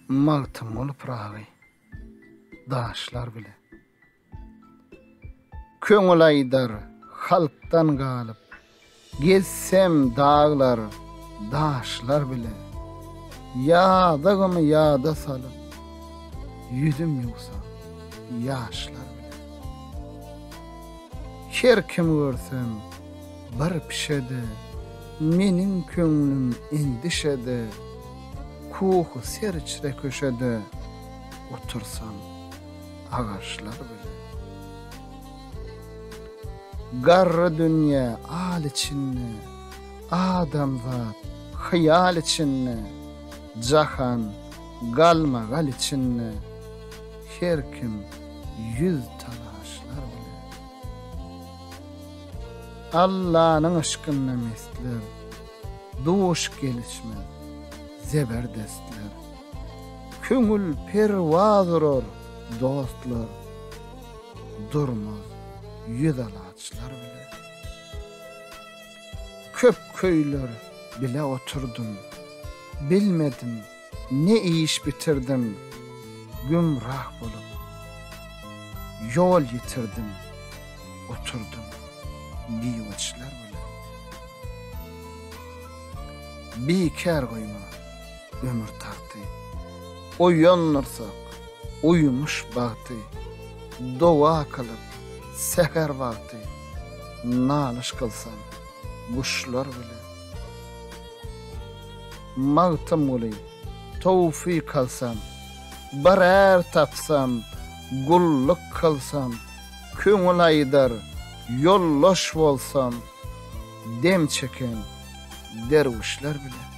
Magtymguly Pyragy daşlar bile. Köňül aýdar halkdan galyp, Gezsem daglar, daşlar bile. Ýazygymy ýada salyp, Ýüzüm ýuwsam ýaşlar bile. Her kimi görsem bir pişede, Meniň köňlüm endişede, Kuhy ser içre köşede Otursam agaçlar bile. Garry dünýä al içinde, Adamzat hyýal içinde, Jahan galmagal içinde, Her kim ýüz talaşlar bile. Allanyň yşkynda mestler, Duş gelişmez zeberdestler. Köňül perwaz urar, dostlar, Durmaz ýüzalaçlar bile. Köp köýler bile oturdym, Bilmedim ne iş bitirdim, Gümrah bolup, ýol ýitirdim, Oturdym biweçler bile. Bikär goýma ömür tagty, Oýandyrsak uýmuş bagty, Doga kylyp säher wagty, Nalyş kylsam guşlar bile. Magtymguly, towfyk alsam, Bir är tapsam, gulluk kylsam, Köňül aýdar, ýoldaş bolsam, Dem çeken derwüşler bile.